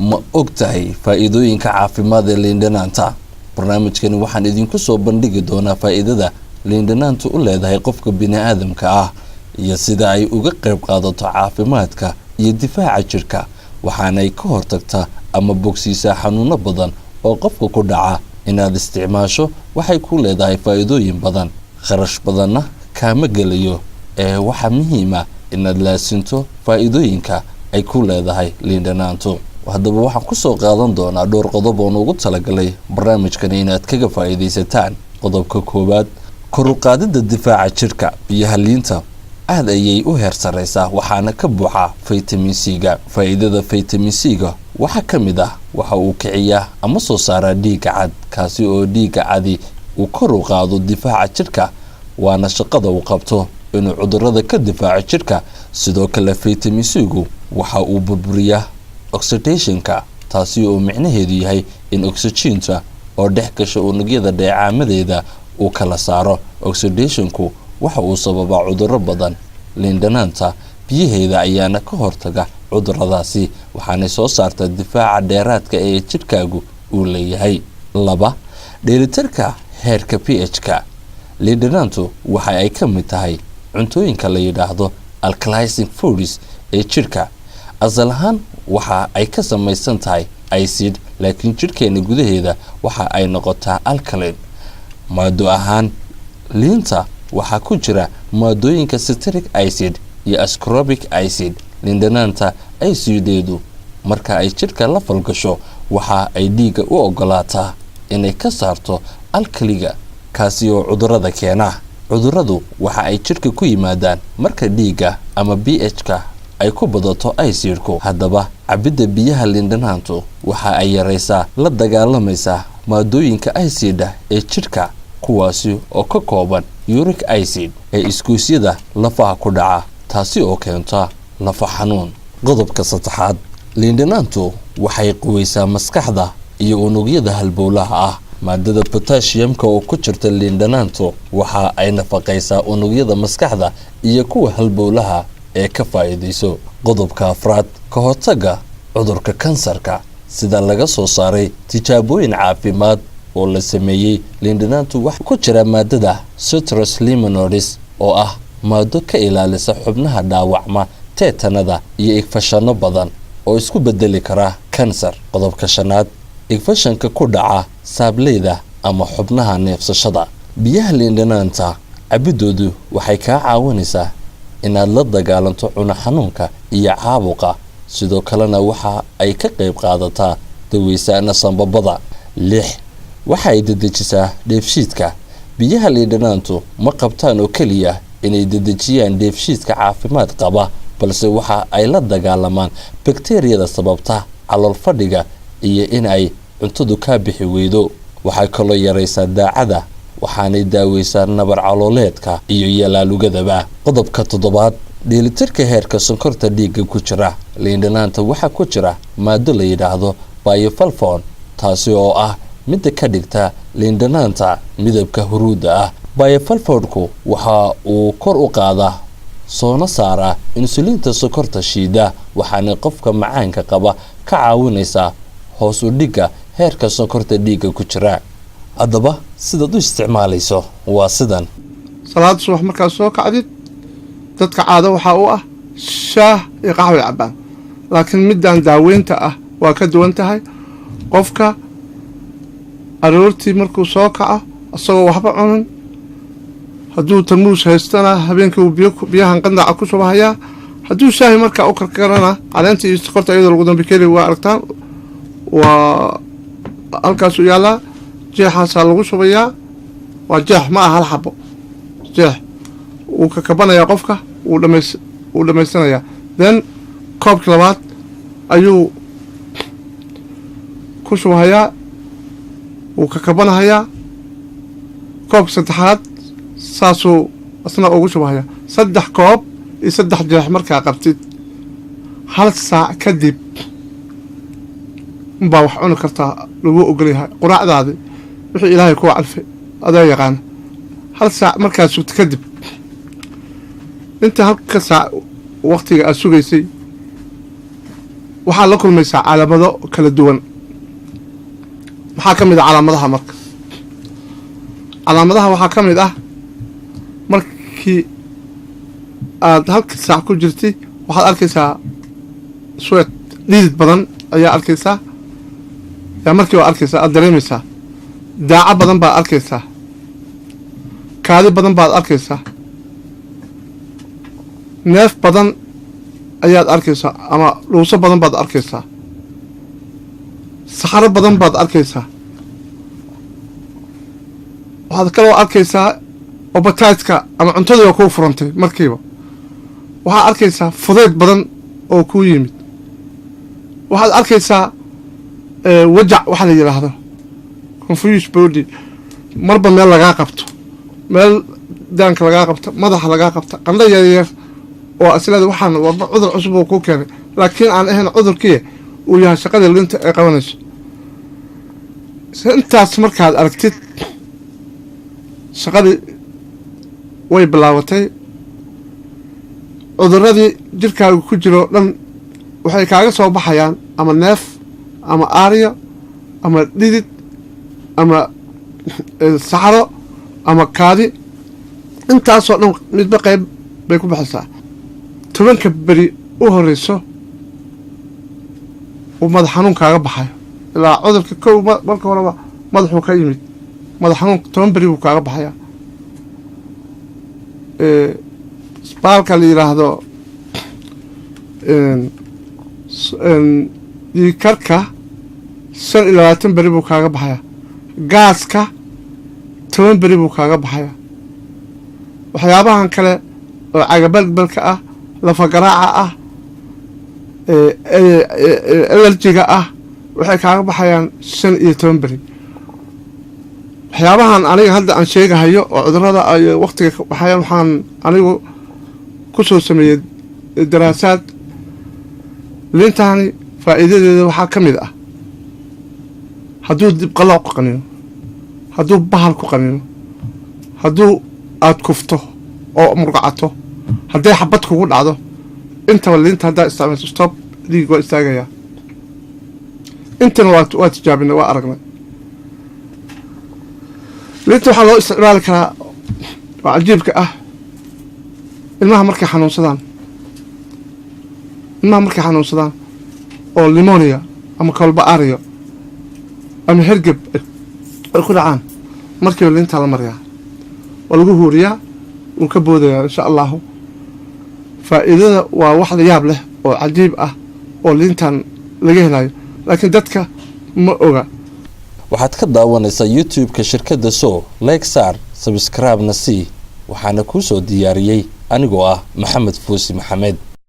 Ma og tahay faa-iidooyinka caafimaad ee liindhanaanta? Barnaamijkani waxaan idinku soo bandhigi doonaa faa-iidada liindhanaantu u leedahay qofka bini-aadamka ah iyo sida ay uga qayb qaadato caafimaadka iyo difaaca jirka. Waxaanay ka hortagtaa ama bogsiisaa xanuuno badan oo qofka ku dhaca. Inaad isticmaasho waxay ku leedahay faa-iidooyin badan, kharash badanna kaama gelayo, ee waxaa muhiima inaad laasinto faa-iidooyinka ay ku leedahay liindhanaantu. Haddaba waxaan kusoo qaadan doonaa dhowr qodob oon ugu talagalay barnaamijkani inaad kaga faa-iidaysataan. Qodobka koowaad: kor u qaadidda difaaca jirka. Biyaha liinta aad ayay u heer sareysaa, waxaana ka buuxa vitamin C-ga. Faa-iidada vitamin C-ga waxaa ka mid ah waxa uu kiciyaa ama soo saaraa dhiigga cad, kaasi oo dhiigga cadi uu kor u qaado difaaca jirka, waana shaqada uu qabto inuu cudurada ka difaaco jirka. Sidoo kale vitamin C-gu waxa uu burburiyaa oxidationka, taasi oo micnaheedu yahay in oxygeenta oo dhex gasha unugyada dheecaamadeeda uu kala saaro. Oxidationku waxa uu sababaa cudurro badan. Liindhanaanta biyaheeda ayaana ka hortaga cuduradaasi, waxaanay soo saartaa difaaca dheeraadka ee jidhkaagu uu leeyahay. Laba, dheelitirka heerka pH-ka. Liindhanaantu waxa ay ka mid tahay cuntooyinka la yidhaahdo alkalizing foods ee jidhka. Asal ahaan waxa ay ka samaysan tahay acid, laakiin jidhkeena gudaheeda waxa ay noqotaa alkaline. Maado ahaan liinta waxaa ku jira maadooyinka citric acid iyo ascorbic acid. Liindhanaanta acideedu marka ay jidhka la falgasho, waxa ay dhiigga u ogolaataa inay ka saarto alkaliga, kaasi oo cudurada keena. Cuduradu waxa ay jidhka ku yimaadaan marka dhiigga ama pH-ka ay ku badato acidku. Haddaba cabidda biyaha liindhanaantu waxa ay yaraysaa, la dagaalamaysaa maadooyinka acida ee jidhka, kuwaasi oo ka kooban uric acid ee isgoysyada lafaha ku dhaca, taasi oo keenta lafa xanuun. Qodobka saddexaad: liindhanaantu waxay quweysaa maskaxda iyo unugyada halbowlaha ah. Maadada potassiumka oo ku jirta liindhanaantu waxa ay nafaqaysaa unugyada maskaxda iyo kuwa halbowlaha ee ka faa'iidayso. Qodobka afraad: ka hortagga cudurka kansarka. Sida laga soo saaray tijaabooyin caafimaad oo la sameeyey, liindhanaantu waxa ku jira maadada citrus limonoids, oo ah maado ka ilaalisa xubnaha dhaawacma, teetanada iyo infectionno badan oo isku bedeli kara kansar. Qodobka shanaad: infectionka ku dhaca saableyda ama xubnaha neefsashada. Biyaha liindhanaanta cabidoodu waxay kaa caawinaysaa inaad la dagaalanto cuno xanuunka iyo caabuqa. Sidoo kalena waxa ay ka qayb qaadataa daweysaana sambabada. Lix, waxa ay dedejisaa dheefshiidka. Biyaha liindhanaantu ma qabtaan oo keliya inay dedejiyaan dheefshiidka caafimaad qaba, balse waxa ay la dagaalamaan bakteriyada sababta calool fadhiga iyo in ay cuntadu kaa bixi weydo. Waxay kaloo yaraysaa daacada, waxaanay daaweysaa nabar calooleedka iyo yalaalugadaba. Qodobka toddobaad: dheelitirka heerka sonkorta dhiigga ku jira. Liindhanaanta waxaa ku jira maado la yidhaahdo biofalfon, taasi oo ah midda ka dhigta liindhanaanta midabka huruudda ah. Biofalfonku waxa uu kor u qaadaa soona saaraa insuliinta sokorta shiida, waxaana qofka macaanka qaba ka caawinaysaa hoos u dhigga heerka sonkorta dhiigga ku jira. Haddaba sidaad u isticmaalayso waa sidan. Salaada subax markaad soo kacdid, dadka caado waxaa u ah shaah iyo qaxway cabbaan, laakiin middan daaweynta ah waa ka duwan tahay. Qofka aroortii markuu soo kaco isagoo waxba cunin, hadduu tarmuus haystana habeenkii uu biyo biyahan qandaca ku shubahayaa. Hadduu shaahi markaa u karkarana, caleenta iyo sokorta iyadoo lagu dambikeli waa aragtaan, waa halkaasuu yaallaa. Jeexaasaa lagu shubayaa, waa jeex, ma aha hal xabo, jeex wuu kakabanayaa qofka, wuu dhamaysanayaa. Then koobkii labaad ayuu ku shubahayaa, wuu kakabanahayaa. Koobka saddexaad saasuu isna ugu shubahayaa. 3 koob iyo 3 jeex markaa qabtid, hal saac kadib unbaa wax cuni kartaa, lagu ogolyahay quraacdaadi wixii Ilaahay kuwa calfay adaa yaqaana. Hal saac markaad sugto kadib, inta halka saac waqtiga aad sugaysay. Waxaad la kulmaysaa calaamado kala duwan. Maxaa ka mid ah calaamadaha? Marka calaamadaha waxaa ka mid ah, markii aada halka saac ku jirtay, waxaad arkaysaa sweat, dhidid badan ayaa arkaysaa. Yaa markii waa arkaysaa, aada dareemaysaa daaco badan baad arkaysaa, kaadi badan baad arkaysaa, neef badan ayaad arkaysaa ama dhuuso badan baad arkaysaa, saxaro badan baad arkaysaa. Waxaad kaloo arkaysaa appetite-ka ama cuntadii oo kuu furantay markiiba. Waxaad arkaysaa fudayd badan oo kuu yimid. Waxaad arkaysaa wajac waxa la yidhaahdo confuse body, marba meel lagaa qabto, meel daanka lagaa qabto, madaxa lagaa qabto, qandho yaryar oo isleeda waxaan warba cudur cusub oo kuu keenay, laakiin aan ahayn cudurkii, uu yahay shaqadii linta ay qabanayso. Intaas markaad aragtid, shaqadii way bilaabatay. Cuduradii jirkaaga ku jiro dhan waxay kaaga soo baxayaan ama neef ama aaryo ama dhidid ama saxro ama kaadi. Intaasoo dhan midba qayb bay ku baxaysaa. 10-ka beri u horeyso uu madax xanuun kaaga baxayo, ilaa cudurka kow marka horeba madaxuu ka yimid, madax xanuun 10 beri buu kaaga baxayaa. Baalka la yidhaahdo dhiigkarka 25 beri buu kaaga baxayaa. Gaaska 10 beri buu kaaga baxayaa. Waxyaabahan kale oo cagabalbalka ah, lafagaraaca ah, allergy-ga ah, waxay kaaga baxayaan 15 beri. Waxyaabahan aniga hadda aan sheegahayo oo cudurada ay waktiga ka baxayaan, waxaan anigu ku soo sameeyey daraasaad. Liintaani faa'iidadeeda waxaa ka mid ah, hadduu dibqalooc ku qanino, hadduu bahal ku qanino, hadduu aada kufto oo murgacato, hadday xabad kugu dhacdo, intaba liinta haddaa isticmayso, stop, dhiig waa istaagayaa. Intana waa tijaabinay, waa aragnay. Liinta waxaa loo isticmaali karaa oo cajiibka ah ilmaha markay xanuunsadaan, ilmaha markay xanuunsadaan oo pneumonia ama kolba ario ama hergeb ay ku dhacaan, markiiba liintaa la mariyaa, waa lagu huuriyaa, wuu ka boodayaa, insha Allahu. Faa'iidada waa wax la yaab leh oo cajiib ah oo liintan laga helayo, laakiin dadka ma oga. Waxaad ka daawanaysaa YouTube-ka shirkadda so like saar, subscribe-na c. Waxaana kuu soo diyaariyey anigoo ah Maxamed Fuusi Maxamed.